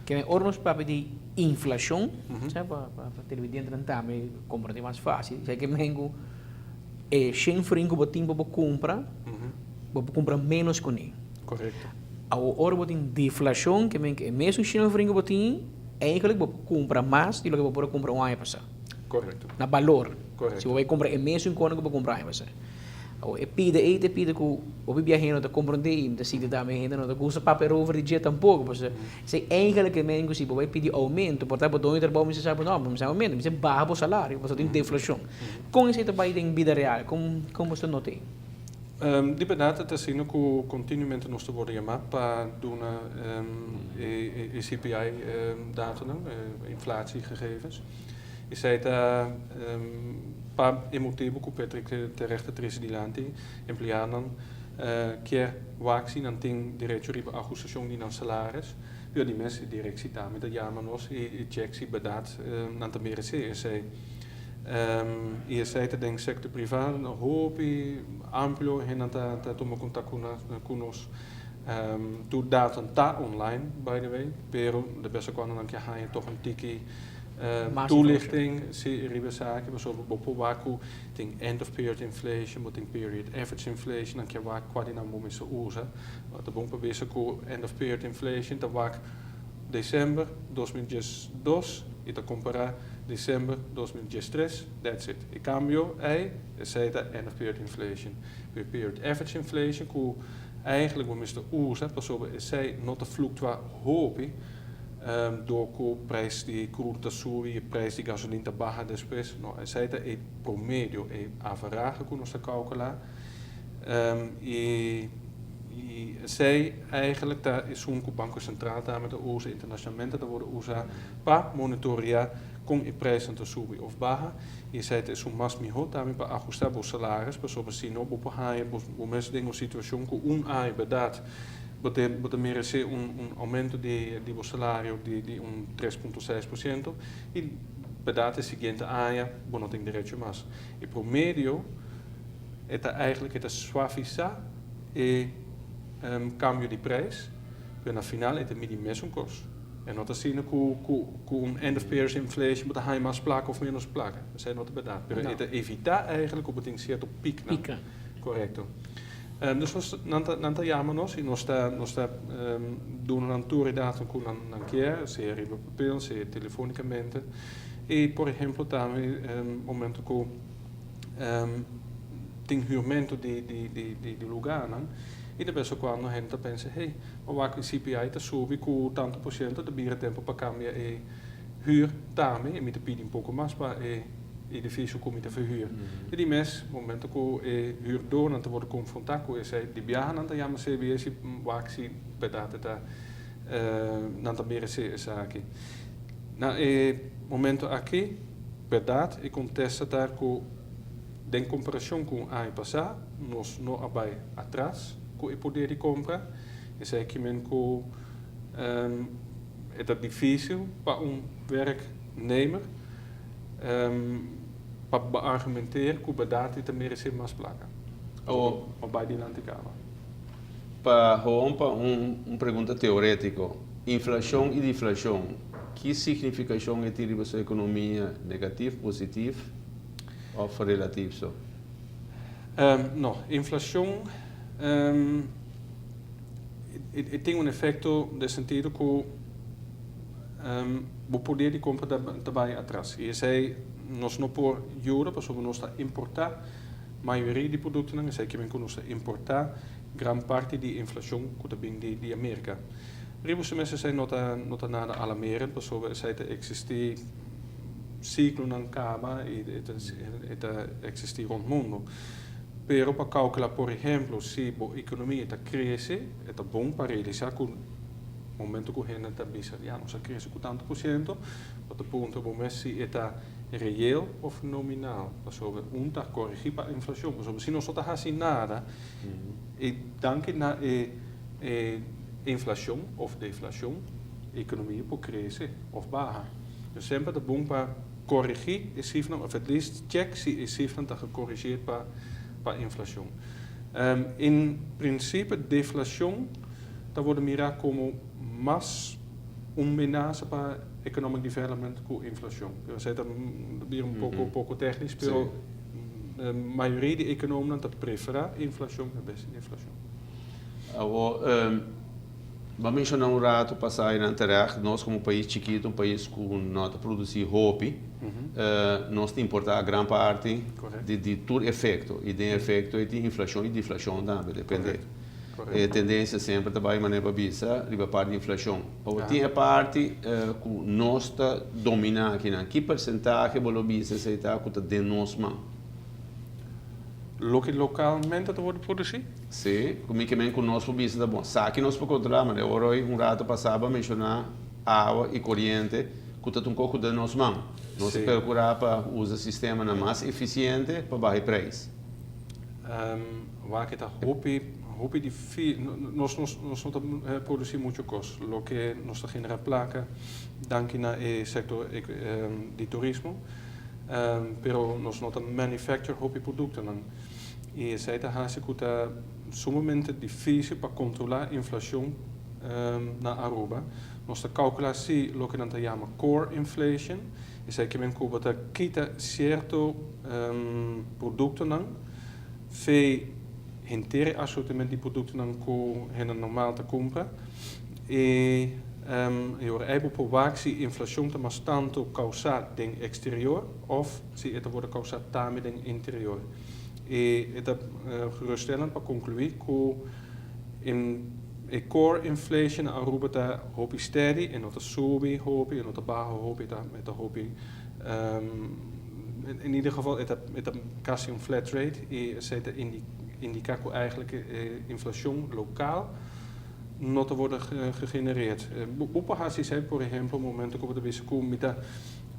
Ke men ora nos papia di inflashon, sa pa pa televidentenan tambe komprende mas fásil, sa ke men ku e shen frin ku bo tin pa bo kumpra, bo por kumpra ménos kuné. Korekto. Awor ora bo tin deflashon, ke men ku e mesun shen frin ku bo tin, eigentlik bo por kumpra mas di loke bo por a kumpra un aña pasá. Korekto. Na balor. Korekto. Si bo bai kumpra e mesun kos ku bo kumpra aña pasá. Awor e pida ei ta e pida ku hopi bia hende no ta komprondé i mi ta sinti tambe hende no ta gusta papia erover di dje tampoko pasobra esei eigentlik e men ku si bo bai pidi oumento por ta bo doño di trabou mester sa bo no bo mester oumento mester baha bo salario pasobra tin deflashon. Kon esei ta bai den bida real? Kon kon bo ta nota ei? Di bèrdat ta asina ku kontinuamente nos ta wòrdu yamá pa duna e CPI datonan, inflatiegegevens. Esei ta pa e motibu ku Patrick terecht a trese dilanti, empleadonan kier wak si nan tin derecho riba ahustashon di nan salaris, pero di mes e direksi tambe ta yama nos i chek si bèrdat nan ta meresé esei. I esei ta den sektor privá hopi amplio, hendenan ta tuma kontak ku nos. Tur datonan ta online by the way, pero de bes en cuando nan ke haña tòg un tiki toelichting si riba esaki, pasobra bo por wak ku tin end of period inflation, bo tin period average inflation, nan ke wak kua di nan bo mester usa. Ta bon pa bisa ku end of period inflation ta wak december 2012 i ta kompara december 2013, that's it. E kambio ei, esei ta end of period inflation. Pero period average inflation ku eigenlijk bo mester usa pasobra esei no ta fluktua hopi dor ku prijs di crudo ta subi i prijs di gasolin ta baha despues. No, esei ta e promedio, e averahe ku nos ta kalkulá. I esei eigenlijk ta esun ku Banko Sentral tambe ta usa, internashonalmente ta wòrdu usa pa monitoreá kon e prijsnan ta subi òf baha. I esei ta esun mas mihó tambe pa ahustá bo salaris, pasobra si no bo por haña bo mes den un situashon ku un aña bèrdat bo ta meresé un oumento di bo salario di un 3,6% i bèrdat e siguiente aña bo no tin derecho mas. E promedio e ta eigenlijk e ta suavisá e kambio di prijs, pero na final e ta midi mesun kos. E no ta asina ku ku un end of period inflation bo ta haña mas plaka of menos plaka. Esei no ta bèrdat. Pero e ta evitá eigenlijk ku bo tin sierto piknan. Korekto. Dus nos, nan ta, nan ta yama nos i nos ta, nos ta duna nan tur e dato ku nan, nan kier, sea riba papel, sea telefonikamente. I por ehempel tambe momento ku tin huurmento di, di, di, di, di lugarnan, i de bes en cuando hende ta pensa, hey, ma wak e CPI ta subi ku tanto por ciento, ta bira tempo pa kambia e huur tambe i mi ta pidi un poko mas pa e edifisio ku mi ta verhuur. I di mes momento ku e huurdornan ta wòrdu konfrontá ku esei, di biaha nan ta yama CBS i wak si bèrdat e ta nan ta meresé esaki. Na e momento aki, bèrdat e kontesta ta ku den komparashon ku un aña pasá nos no a bai atras ku e poder di kompra. Esei kimen ku e ta difísil pa un werknemer pa beargumenteer ku bèrdat e ta meresé mas plaka. O bai dilanti kaba. Pa gewoon pa un pregunta teorétiko, inflashon i diflashon, ki signifikashon e tin riba su ekonomia, negatif, positif òf relatif so? No, inflashon e tin un efekto den sentido ku bo poder di kompra ta bai atras i esei nos no por yuda pasobra nos ta importá mayoria di produktonan, esei ke men ku nos ta importá gran parti di inflashon ku ta bin di Amerika. Riba su mes esei no ta no ta nada alarmerend pasobra esei ta eksistí siklonan kaba i e ta eksistí rònt mundu. Pero pa kalkulá por ehemplo si bo ekonomia ta krese e ta bon pa realisá ku momento ku hende ta bisa ya nos a krese ku tantu por siento bo ta puntra bo mes si e ta reël òf nominal pasobra un ta koregí pa inflashon pasobra si nos no ta hasi nada e danki na e e inflashon òf deflashon ekonomia por krese òf baha. Dus semper ta bon pa koregí e sifranan òf at least chèk si e sifranan ta gekorrigeerd pa pa inflashon. In prinsipe deflashon ta wòrdu mirá komo mas. Un menasa pa economic development ku inflashon. Pero esei ta bira un poko poko téknisk, pero mayoria di ekonomnan ta preferá inflashon en bes di deflashon. Awor, bo a menshoná un rato pasá einan terecht, nos komo pais chikitu, un pais ku no ta produsí hopi, nos ta importá gran parti di tur efekto, i den efekto ei tin inflashon i deflashon tambe, depende. E tendensia semper ta bai manera pa bisa riba parti di inflashon. Awor tin e parti ku nos ta dominá akinan. Ki persentahe bo lo bisa esei ta ku ta den nos man? Loke lokalmente ta wòrdu produsí? Sí, ku mi ke men ku nos por bisa ta bon. Sa ki nos por kontrolá, manera ora hoy un rato pasá bo a menshoná awa i koriente ku ta un kos ku den nos man. Nos ta perkurá pa usa sistemanan mas efisiente pa baha e preis. Wak e ta hopi hopi difi nos nos nos no ta produci mucho cos loke nos ta genera placa danki na e sector di turismo pero nos no ta manufacture hopi productonan y esey ta haci cu ta sumamente dificil pa controla inflacion na Aruba. Nos ta calcula si loke nan ta yama core inflation. Esei ke men ku bo ta kita sierto produktonan fe henter e asortiment di produktonan ku hende normal ta kumpra. I e ora ei bo por wak si inflashon ta mas tantu kousá den eksterior òf si e ta wòrdu kousá tambe den interior. I e ta geruststellend pa konkluí ku E core inflation na Aruba ta hopi steady, e no ta subi hopi, e no ta baha hopi, e ta hopi, in ieder geval e ta casi un flat rate y esey ta indica cu eigenlijk e inflacion local no ta wordo gegenereerd. Bo por haci esey por ehemplo momento cu bo ta bisa cu mi ta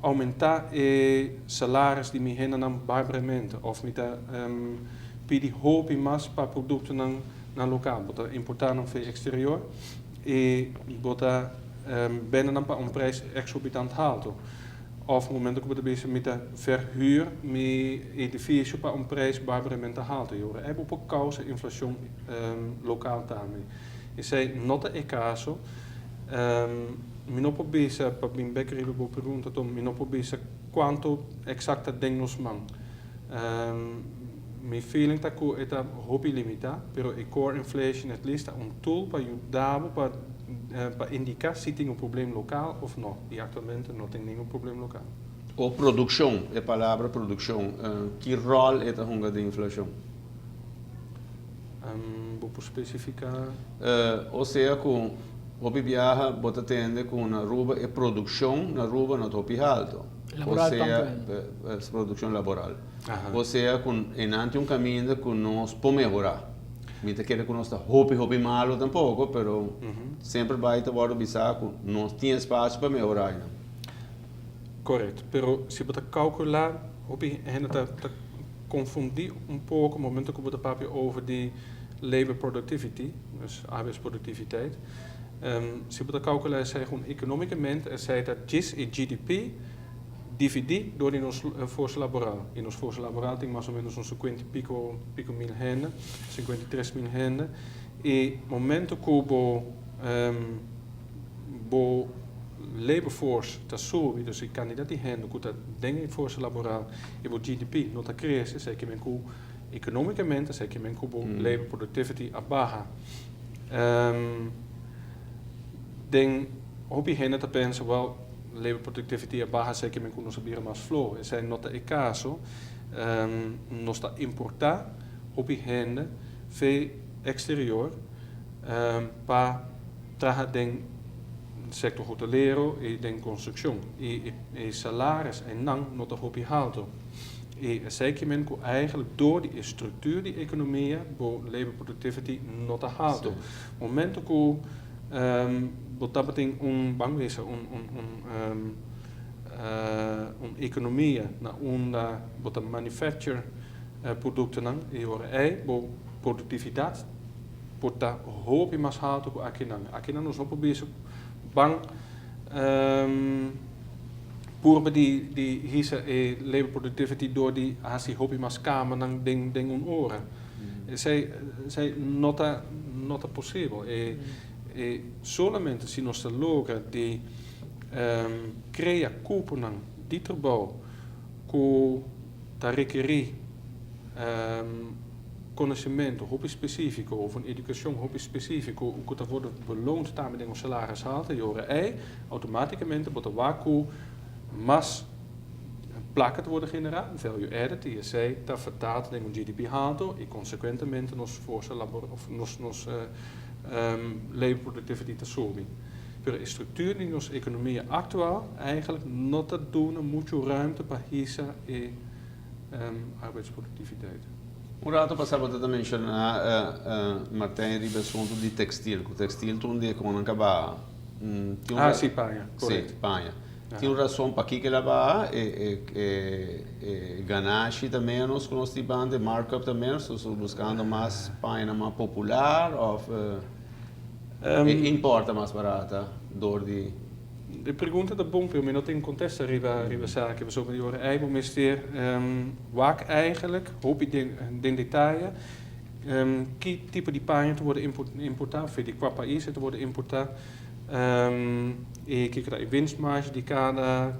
aumenta e salaris di mi hendenan barbaramente of mi ta pidi hopi mas pa productonan na lokal. Bo ta importá nan fe eksterior i bo ta bende nan pa un prijs eksorbitant haltu. Òf momento ku bo ta bisa mi ta verhuur mi edifisio pa un prijs barbaramente haltu. I ora ei bo por kousa inflashon lokal tambe. Esei no ta e kaso. Mi no por bisa, pa bin bek riba bo pregunta Tom, mi no por bisa kuantu eksakt ta den nos man. Mi feeling ta ku e ta hopi limitá, pero e core inflation at least ta un tool pa yuda bo pa pa indiká si tin un problem lokal òf no, i aktualmente no tin ningun problem lokal. O produkshon, e palabra produkshon, ki ròl e ta hunga den inflashon? Bo por spesifiká? O sea ku hopi biaha bo ta tende ku na Aruba e produkshon na Aruba no ta hopi haltu. Laboral tambe. Produkshon laboral. O sea ku einan tin un kaminda ku nos por mehorá. Mi ta kere ku nos ta hopi hopi malu tampoko, pero semper bai ta wòrdu bisá ku nos tin espasio pa mehorá einan. Korekto, pero si bo ta kalkulá, hopi hende ta konfundí un poko momento ku bo ta papia over di labor productivity, dus arbeidsproduktiviteit. Si bo ta kalkulá esei gewoon ekonomikamente, esei ta djis e GDP dividí dor di nos forsa laboral. I nos forsa laboral tin mas o menos un sinkuenta i piko piko mil hende, 53.000 hende. I momento ku bo bo labor force ta subi, dus e kantidat di hende ku ta den e forsa laboral i bo GDP no ta krese, esei ke men ku ekonomikamente esei ke men ku bo labor productivity a baha. Den hopi hende ta pensa, well, labor productivity a baha esei ke men ku nos a bira mas floho. Esei no ta e kaso. Nos ta importá hopi hende fe eksterior pa traha den sektor hotelero i den konstrukshon. I e salaris einan no ta hopi haltu. I esei ke men ku eigentlik dor di e struktuur di ekonomia bo labor productivity no ta haltu. Momento ku bo tabatin un, ban bisa, un un un un ekonomia na unda bo ta manufacture produktonan i ora ei bo produktividat por ta hopi mas haltu ku akinan. Akinan nos no por bisa ban purba di di hisa e labor productivity dor di hasi hopi mas kamanan den den un ora. Esei esei no ta no ta posibel. E E solamente si nos ta logra di krea kuponan di trabou ku ta rekerí konosementu hopi spesífiko òf un edukashon hopi spesífiko ku ta wòrdu beloond tambe den un salaris haltu, e ora ei outomátikamente bo ta wak ku mas plaka ta wòrdu generá, value added, i esei ta vertaald den un GDP haltu i konsekuentemente nos forsa labor òf nos nos labor productivity ta subi. Pero e structuur di nos economia actual eigenlijk no ta duna mucho ruimte pa hisa e arbeidsproductiviteit. Un rato pasá bo ta menshoná, Martijn, riba e asuntu di textil, ku textil ta un di e konan ka baha. Tin un Ah, sí, paña, korekto. Sí, paña. Tin un rason pakiko el a baha, e ganashi ta ménos ku nos tin banda, e markup ta ménos, nos ta buskando mas pañanan mas popular òf e import ta mas barata dor di. E pregunta ta bon, pero mi no tin kontesta riba riba esaki, pasobra di ora ei bo mester wak eigenlijk hopi den den detaye ki tipo di paña ta wòrdu importá, for di kua pais e ta wòrdu importá. E kiko ta e winstmarge di kada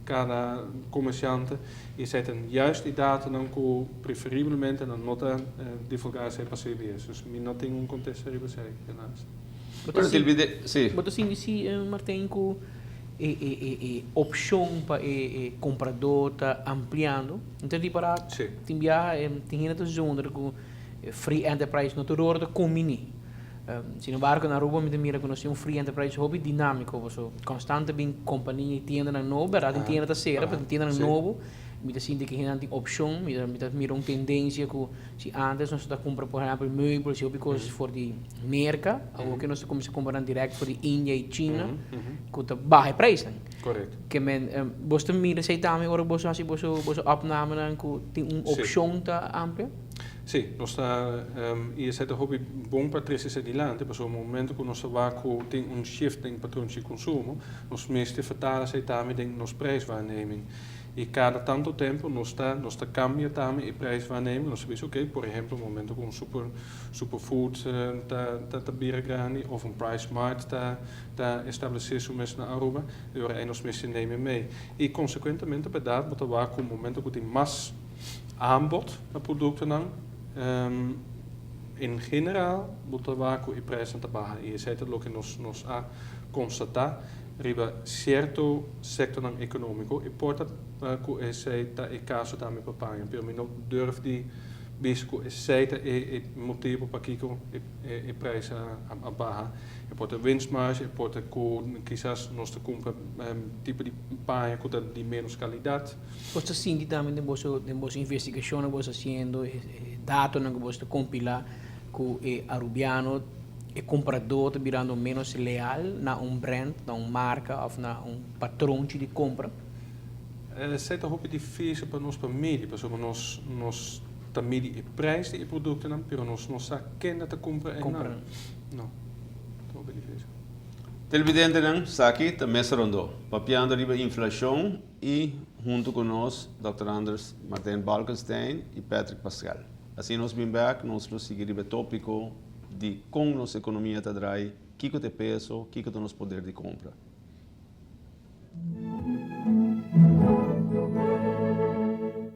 kada komersiante i esei ta juist e datonan ku preferiblemente nan no ta divulgá esei pa CBS. Dus mi no tin un kontesta riba esei helaas. Bo ta sinti si Martijn ku e e e e opshon pa e e kompradó ta ampliando? Mi ta ripará tin biaha tin hende ta zonder ku free enterprise no tur ora ta kumbiní. Sin embargo, na Aruba mi ta mira cu nos tin un free enterprise hopi dinamico, paso constante bin compania y tiendanan nobo, berdad tin tienda ta cera, pero tin tiendanan nobo, mi ta sinti cu hendenan tin opcion, mi ta mi ta mira un tendencia cu si antes nos ta cumpra por ehempel meubels y hopi cosas for di Merca, awor cu nos ta cuminsa cumpra nan direct for di India y China, cu ta baha e prijsnan. Ke men, bos ta mira esey tambe ora boso haci boso boso opnamenan cu tin un opcion ta amplia? Sí, nos ta, i esei ta hopi bon pa trese esei dilanti, pasobra momento ku nos ta wak ku tin un shift den patronchi di konsumo, nos mester fertala esei tambe den nos prijswaarneming. I kada tanto tempo nos ta, nos ta kambia tambe e prijswaarneming, nos ta bisa oké, por ehemplo, momento ku un super, superfood ta, ta, ta bira grandi òf un Price Mart ta, ta establesé su mes na Aruba, e ora ei nos mester neem e mee. I konsekuentemente bèrdat bo ta wak ku momento ku tin mas Aanbod na produktonan, En general bo ta wak ku e prijsnan ta baha i esei ta loke nos nos a konstatá riba sierto sektornan ekonómiko. E por ta ku esei ta e kaso tambe pa paña, pero mi no durf di bisa ku esei ta e motibu pakiko e prijs a baha. E por ta winstmarge, e por ta ku kisas nos ta kumpra tipo di paña ku ta di ménos kalidat. Bos ta sinti tambe den boso den boso investigashonnan ku bos ta hasiendo, e datonan ku bos ta kompilá ku e arubiano, e kompradó ta birando ménos leal na un brand, na un marka òf na un patronchi di kompra? Esei ta hopi difísil pa nos pa midi, pasobra nos nos ta midi e prijs di e produktonan, pero nos no sa kende ta kumpra einan. No, ta hopi difísil. Televidentenan, esaki ta Mesa Rondó, papiando riba inflashon I huntu ku nos Dòkter Anders Martijn Balkenstein i Patrick Pascal. Asina nos bin bèk, nos lo sigui riba e tópiko di kon nos ekonomia ta drai, kiko ta e peso, kiko ta nos poder di kompra.